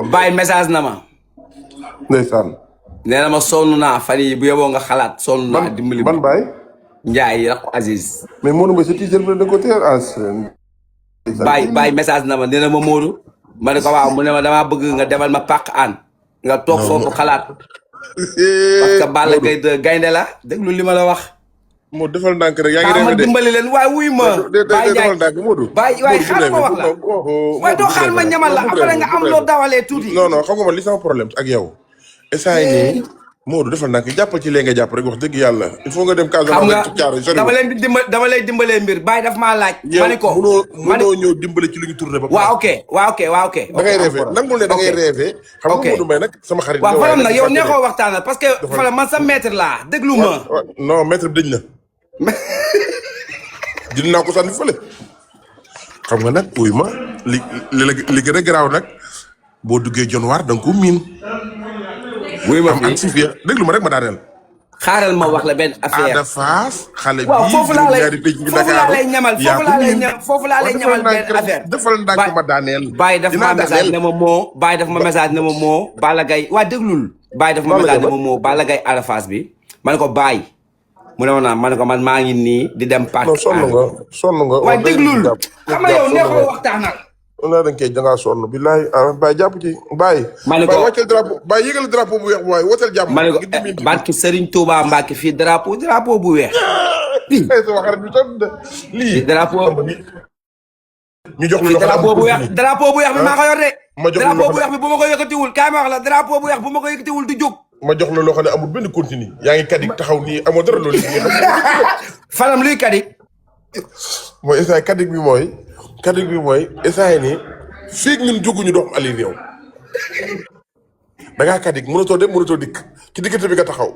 bàyyi message na ma. ndeysaan. nee na ma sonn naa fan yii bu yeboo nga xalaat sonn naa dimbali. ban baay. Ndiaye rakku Aziz. mais Modou Mbaye sa teaser bi da nga ko teel bàyyi message na ma nee na ma Modou. ma ne ko waaw mu ne ma damaa bëgg nga demal ma pàq aan. nga toog foofu xalaat. parce que Balla Gaye de gaynde la déglu li ma la wax. moo defal ndànk rek yaa ngi demee de dimbali leen waaye wuy ma. bàyyi defal ndànk Modou. waaye xaar ma wax la. waaye doo xaar ma ñamal la après nga am loo dawalee tuuti. non xam nga man li sama problème ak yow. essai nii Modou defal ndànk jàppal ci lee nga jàpp rek wax dëgg yàlla il faut nga dem Casamance. xam nga dama lay dimbalee mbir Baye daf maa laaj. ma ne ko mënoo ñëw dimbale ci lu ñu tourné ba. waaw ok. da ngay rêvé nangul ne da ngay rêvé. xam nga Modou Mbaye nag sama xarit. waaw faram nag yow neexoo waxtaanal parce que faram man sa maître laa déglu ma. non maître bi dañ na. dina naa ko sànni fële. xam nga nag uy ma li gën a garaaw nag boo duggee jonwaar da nga ko miin. wuy ma am si fiya déglu ma rek ma daaneel. xaaral ma wax la benn affaire. Ada Fass xale waaw bii foofu laa lay ñamal benn affaire. defal ndànk ma daaneel. Baye daf ma message ne ma moo Baye daf ma message ne ma moo Balla Gaye waa déglul. Baye daf ma message ne ma moo Balla Gaye Ada Fass bi ma ne ko Baye. mu ne ma ne ko man maa ngi nii di dem parc. non sonn nga. waaye déglul xam nga yow neexoo waxtaanal. da nga koy dangaa sonn billaay Baye jàpp ci Baye. ma ne ko Baye wàccal drapeau Baye yëgal drapeau bu weex bu waaye wooteel jàmm. ma ne ko barki Serigne Touba Mbacke fii drapeau bu weex. sama xarit bi tam lii drapeau. ñu jox lu drapeau bu weex bi maa ko yor de. ma jox drapeau bu weex bi bu ma ko yëkkatiwul kaay ma wax la drapeau bu weex bu ma ko yëkkatiwul du jóg. ma jox la loo xam ne amul benn continue yaa ngi kadik taxaw nii amoo dara loolu li fanam luy kadik. mooy essai kadik bi mooy essai nii fii ñun jóguñu dox ali réew da ngaa kadik mënatoo dem mënatoo dikk ci diggante bi nga taxaw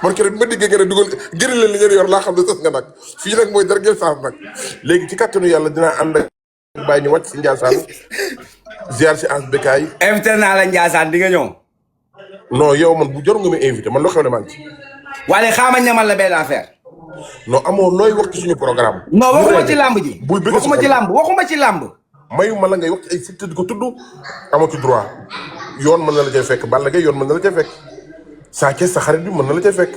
man keroog bi ma diggee nga ne dugal gëri leen li ngeen yor laa xam ne sës nga nag fii nag mooy dara ngeen saaf nag léegi ci kattanu yàlla dinaa ànd ak bàyyi ñu wàcc si Ndiassane ziar si ans bekaay invité naa la Ndiassane di nga ñëw. non yow man bu jor nga ma invité man loo xam ne maa ngi ci. waaye xaama ñamal la benn affaire. non amoo looy wax ci suñu programme. non waxuma ci làmb ji. buy bëgg waxuma ci làmb. mayu ma la ngay wax ci ay site di ko tudd amoo ci droit yoon mën na la cay fekk Balla Gaye yoon mën na la cay fekk Sa Thiès sa xarit bi mën na la cay fekk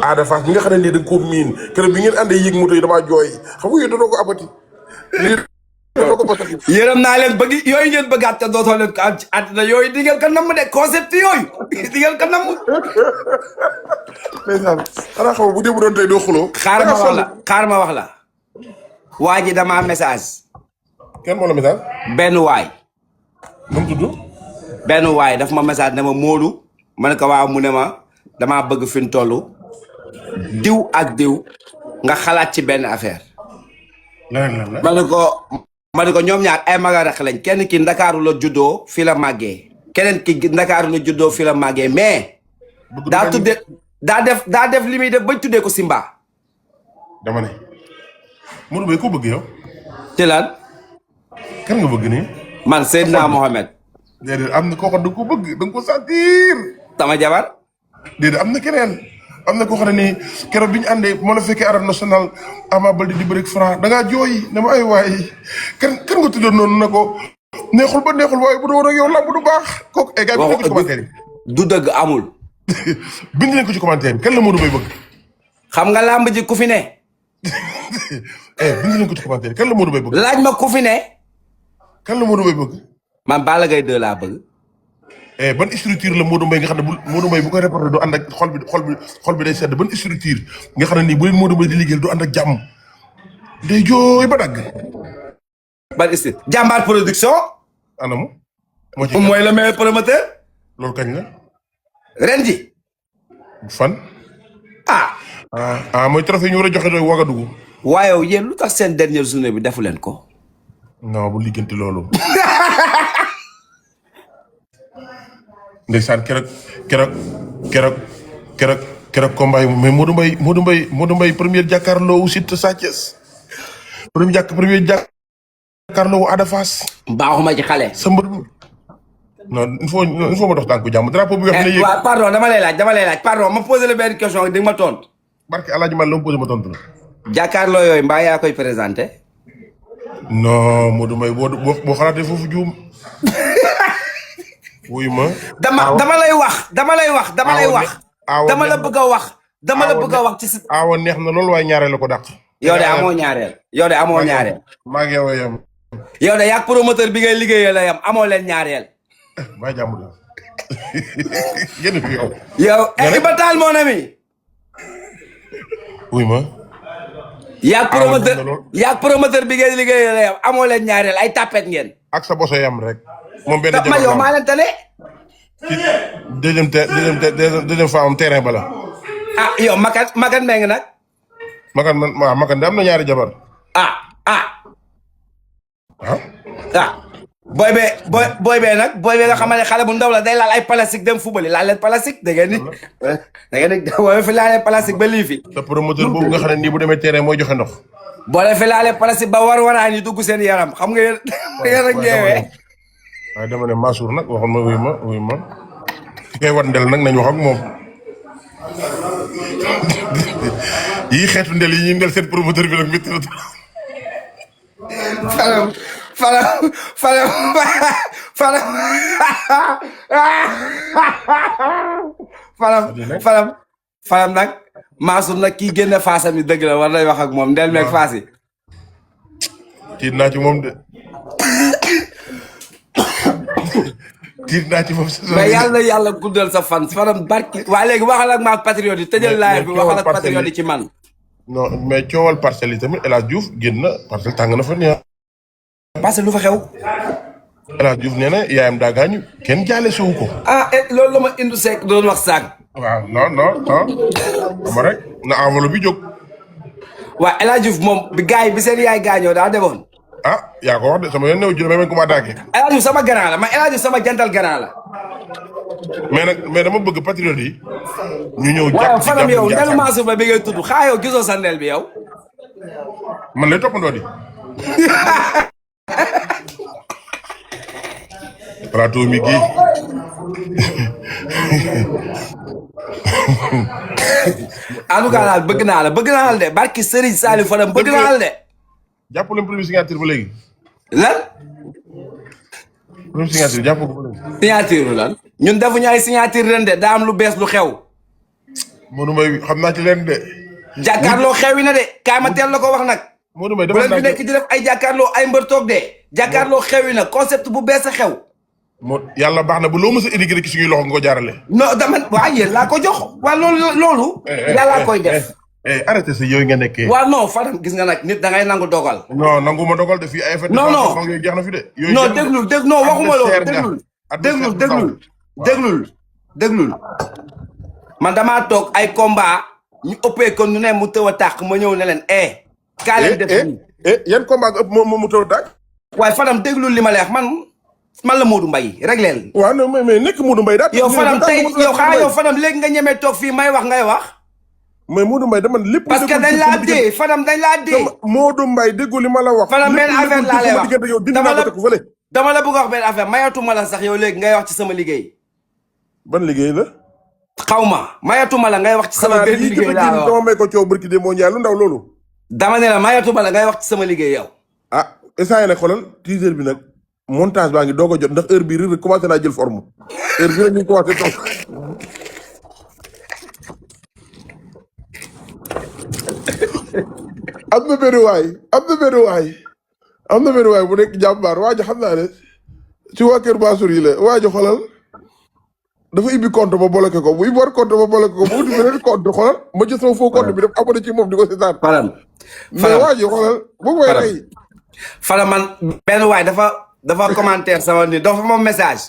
Ada Fass bi nga xam ne nii da nga koo miin keroog bi ngeen àndee yéeg moto yi damaa jooy xam nga yow danoo ko abati lii danoo ko batati. yërëm naa leen bëgg yooyu ngeen bëggaat te dootoo leen ko am ci àddina yooyu di ngeen ko namm de concept yooyu di ngeen ko namm. ndeysaan xanaa xam nga bu dee bu doon tey doo xuloo. xaar ma wax la. waa ji damaa message. kenn moo la message. benn waay. nu mu tudd. benn waay daf ma message ne ma Modou ma ne ko waaw mu ne ma damaa bëgg fi mu toll diw ak diw nga xalaat ci benn affaire. ma ne ko ñoom ñaar ay maga rek lañ kenn ki Ndakaaru la juddoo fi la màggee keneen ki Ndakaaru la juddoo fi la màggee mais. daa def li muy def bañ tuddee ko Simba. dama ne Modou Mbaye ko bëgg yow. ci lan. kan nga bëgg nii. man Seydina Mohamed. déedéet am na koo xam da nga ko bëgg da nga ko sentir. sama jabar. déedéet am na keneen am na koo xam ne nii keroog bi ñu àndee moo la fekkee arène nationale Ama Baldé di bëri Franc da ngaa jooy ne ma ay waay kan nga tuddoon noonu na ko neexul ba neexul waaye bu doon ak yow lamb du baax kooku. gars yi bind leen ko ci commentaire yi. du dëgg amul. bind leen ko ci commentaire yi kan la Modou Mbaye bëgg. xam nga lamb ji ku fi ne. bind leen ko ci commentaire yi kan la Modou Mbaye bëgg. laaj ma ku fi ne. kan la Modou Mbaye bëgg. man Balla Gaye 2 laa bëgg. ban structure la Modou Mbaye nga xam ne Modou Mbaye bu koy reporté du ànd ak xol bi day sedd ban structure nga xam ne nii bu leen Modou Mbaye di liggéeyal du ànd ak jàmm day jooy ba dagg. ban structure jàmbaar production. anamu. mooy le meilleur promoteur. loolu kañ la. ren ji. fan. mooy trophée ñu war a joxe doy Ouagadougou. waaye yéen lu tax seen dernière journée bi defu leen ko. non bu liggéeyante loolu. ndeysaan keroog combat yi mais Modou Mbaye première jàkkaarloo wu Siteu Sa Thiès premier jàkkaarloo wu Ada Fass. baaxuma ci xale. sa mbër non il faut ma dox tànku jàmm drapeau bi nga xam ne. waaw pardon dama lay laaj pardon ma posé la benn question di nga ma tontu. barke El Hadj Mal la ma posé ma tontu la. jàkkaarloo yooyu mbaa yaa koy présenté. non Modou Mbaye boo xalaatee foofu juum. wuy ma. dama lay wax dama lay wax dama la bëgg a wax dama la bëgg a wax ci si. aawa neex na loolu waaye ñaareel la ko dàq. yow de amoo ñaareel. yow de amoo ñaareel. maa ngi yow yam. yow de yaag promoteur bi ngay liggéeyee la yam amoo leen ñaareel. ba jàmm la. génn fi yow. yow Iba Tall mon ami. wuy ma. yaag promoteur bi ngay liggéeyee la yam amoo leen ñaareel ay tapet ngeen. ak sa boso yam rek. moom benn ma yow maa leen tane. deuxième fois am terrain ba la. ah yow makan meng nag. makan da am na ñaari jabar. booy bee nag booy bee nga xamante ne xale bu ndaw la day laal ay plastique dem fubali laal leen plastique da ngeen ni boo fi laalee plastique ba lii fi. te promoteur boobu nga xam ne nii bu demee terrain mooy joxe ndox. boo leen fi laalee plastique ba waraan yi dugg seen yaram xam nga yéen a ngeewee. waaye dama ne Mansour nag waxoon ma wuy ma ki koy wat ndel nag nañ wax ak moom. yii xeetu ndel yi ñuy ndel seen promoteur bi nag métti na. falam nag Mansour nag kii génne faasam yi dëgg la war nañ wax ak moom ndel meeg faas yi. tiit naa ci moom de. tiit naa ci moom. mais yàlla guddal sa fan fanam barki. waa léegi waxal ak maag patriote yi tëjal laay bi waxal ak patriote yi ci man. non mais coowal parcelles yi tamit El Hadj Diouf génn na parcelle tàng na fa nii. parce que lu fa xew. El Hadj Diouf nee na yaayam daa gaañu kenn jaale sowu ko. loolu la ma indi Seck doon wax saag. waaw non xam rek na enveloppe bi jóg. waaw El Hadj Diouf moom bi gars yi bi seen yaay gaañoo daa demoon. yaa ko wax de sama yoon néew ji damay ko ma daagee. El Hadj Diouf sama grand la El Hadj Diouf sama jantal grand la. mais dama bëgg patriote yi. ñu ñëw jàpp ci fanam yow ndel Mansour ba bi ngay tudd xaa yow gisoo sa ndel bi yow. man lay toppandoo di. plateau mi gi. en tout cas daal bëgg naa la de barki Serigne Saliou Fadam bëgg naa la de. jàpp leen premier signature ba léegi. lan. premier signature jàpp ko ba léegi. signature lan. ñun defuñu ay signature ren de daa am lu bees lu xew. Modou Mbaye xam naa ci leen de. jàkkaarloo xewi na de kaay ma teel la ko wax nag. Modou Mbaye bu leen fi nekk di def ay jàkkaarloo ay mbër toog de. jàkkaarloo xewi na concept bu bees a xew. yàlla baax na bu loo mës a indi ci suñuy loxo nga ko jaarale. non dama waa yéen laa ko jox. waa loolu. yàllaa koy def. arrêté sa yooyu nga nekkee. waaw non Fadam gis nga nag nit da ngay nangu dogal. non nangu ma dogal de fii ay effet. non yooyu jeex na fi de. yooyu non non waxuma loolu déglul man damaa toog ay combat ñu ëppee ko ñu ne mu tëw a tàq ma ñëw ne leen kaa leen def nii. yan combat nga ëpp moom mu tëw a tàq. waaye Fadam déglul li ma lay wax man la Modou Mbaye rek leen. waaw non mais nekk Modou Mbaye daal. yow Fadam tey yow Fadam léegi nga ñemee toog fii may wax ngay wax. mais Modou Mbaye dama lépp. parce que dañ laa dee Fadam dañ laa dee. Modou Mbaye déggu li ma la wax. Fadam benn affaire laa lay wax dama la bëgg a wax benn affaire mayatuma la sax yow léegi ngay wax ci sama liggéey. ban liggéey la. xaw ma mayatuma la ngay wax ci sama benn liggéey laa wax dama may ko coow barki de moo ñaar lu ndaw loolu. dama ne la mayatuma la ngay wax ci sama liggéey yow. instant yii nag xoolal teaser bi nag montage baa ngi doog a jot ndax heure bii rek commencé naa jël forme heure bii rek ñu ngi commencé toog. am na benn waay bu nekk jàmbaar waa ji xam naa ne ci waa Kër Mansour yi la waa ji xoolal dafa ibbi compte ba bloqué ko bu ibbi war compte ba bloqué ko bu uti beneen compte xoolal ma jël sama faux compte bi def abonné ci moom di ko seetaan. mais waa ji xoolal bu may rey. Fadam man benn waay dafa commentaire sama nit dafa ma message.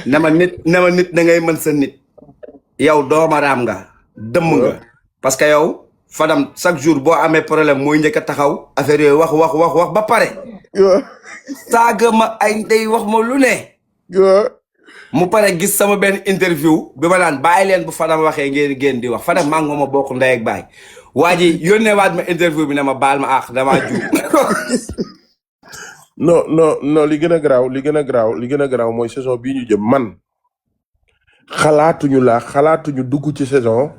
ne ma nit da ngay mën sa nit. yow doomaraam nga dëmm nga. parce que yow Fadam chaque jour boo amee problème mooy njëkk a taxaw affaire yooyu wax ba pare. saaga ma ay ndey wax ma lu ne. mu pare gis sama benn interview bi ma naan bàyyi leen bu Fadam waxee ngeen di wax Fadam maa ngi ma bokk ndey ak baay. waa ji yónnee waat ma interview bi ne ma baal ma damaa juum. non li gën a garaaw mooy saison bii ñu jëm man xalaatuñu dugg ci saison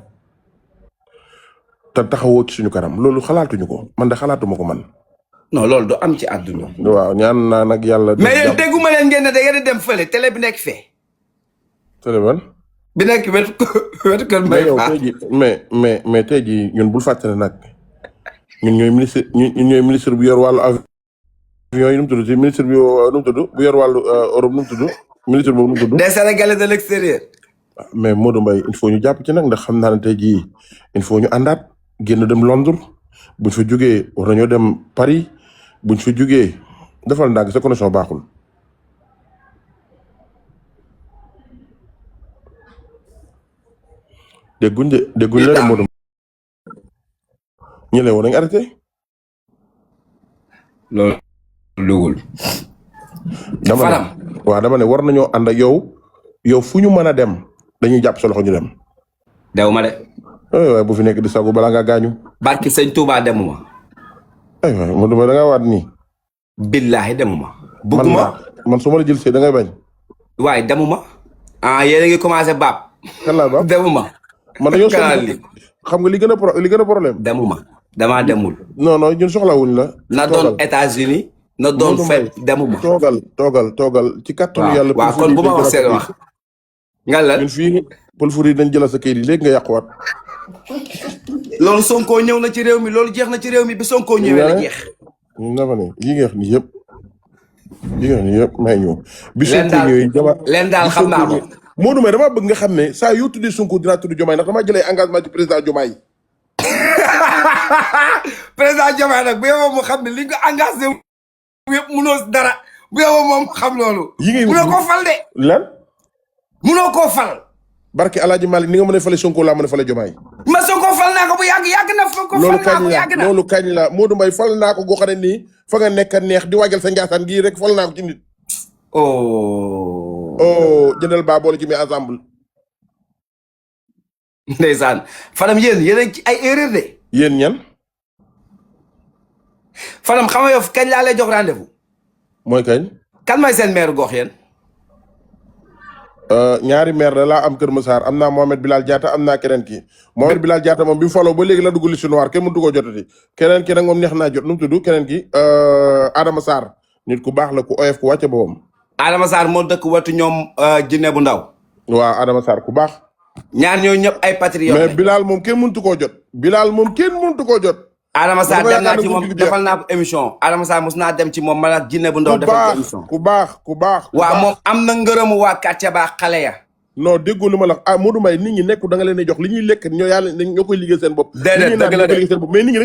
te taxawoo ci suñu kanam loolu xalaatuñu ko man de xalaatuma ko man. non loolu du am ci àdduna. waaw ñaan naa nag yàlla. mais yéen dégguma leen ngeen ne da ngeen di dem fële télé bi nekk fee. télé ban. bi nekk wetu kër mais Mbaye yow Fall. tey jii mais tey jii ñun bul fàttali nag ñun ñooy ministre bu yor wàllu avion yi nu mu tudd ci ministre bi nu mu tudd bu yor wàllu Europe nu mu tudd ministre boobu nu mu tudd. des Sénégalais de l'extérieur. mais Modou Mbaye il faut ñu jàpp ci nag ndax xam naa ne tey jii il faut ñu àndaat génn dem Londres buñ fa jógee war nañoo dem Paris buñ fa jógee defal ndànk sa connexion baaxul. dégguñ la de Modou ñu ne woon nañ arrêté. loolu dugul. dama ne war nañoo ànd ak yow fu ñu mën a dem dañuy jàpp sa loxo ñu dem. dew ma de. waaye bu fi nekk di sagu balaa ngaa gaañu. barki sëñ Touba demuma. aywa Modou Mbaye da ngaa waat nii. billahi demuma. bugguma man su ma la jël see da ngay bañ. waaye demuma. yéen a ngi commencé baab. kan laa baab demuma. man dañoo soxla xam nga li gën a problème. demuma damaa demul. non ñun soxlawuñ la. na doon États-Unis na doon fet demuma. toogal ci kàttanu yàlla. waaw kon bu ma wax seen wax. nga la ñun fii Pël Fuuta dañ jëla sa kayit yi léegi nga yàquwaat. loolu Sonko ñëw na ci réew mi loolu jeex na ci réew mi bi Sonko ñëwee la jeex. dafa ne yi nga wax ni yëpp may ñëw. bi Sonko ñëwee leen daal xam naa ko. Modou Mbaye damaa bëgg nga xam ne saa yoo tuddee Sonko dinaa tudd Diomaye ndax damaa jëlee engagement ci président Diomaye. président Diomaye nag bu yeboo mu xam ne li nga engagé yëpp munoo dara bu yeboo moom xam loolu. yi ngay munoo koo fal de. lan. munoo koo fal. barke Alaaji Malick ni nga mën a fale Sonko laa mën a fale Diomaye. ma Sonko fal naa ko bu yàgg na. Sonko fal naa ko yàgg na loolu kañ la Modou Mbaye fal naa ko goo xam ne nii fa nga nekk neex di waajal sa njaasaan gii rek fal naa ko ci nit. jëndal baa boole ci mi ensemble. ndeysaan Fadam yéen ci ay erreur de. yéen ñan. Fadam xam nga yow kañ laa lay jox rendez-vous. mooy kañ. kan mooy seen maire gox yéen. ñaari maire la laa am Kër Massar am naa Mohamed Bilal Diatta am naa keneen ki Mohamed Bilal Diatta moom bi mu faloo ba léegi la dugg liste noire kenn mëntu koo jotati keneen ki nag moom neex naa jot nu mu tudd keneen ki Adama Sarr nit ku baax la ku oyof ku wàcce boppam. Adama Sarr moo dëkk wetu ñoom Jinne bu ndaw. waaw Adama Sarr ku baax. ñaar ñooñu ñëpp ay patriote mais Bilal moom kenn mëntu koo jot. Adama Sarr dem naa ci moom defal naa ko émission Adama Sarr mos naa dem ci moom man ak Jinne bu ndaw defal ko émission ku baax waaw moom am na ngërëmu waa quartier ba xale ya. non déggoo li ma la wax Modou Mbaye nit ñi nekku da nga leen di jox li ñuy lekk ñoo koy liggéey seen bopp. déedéet dëgg la de mais nit ñi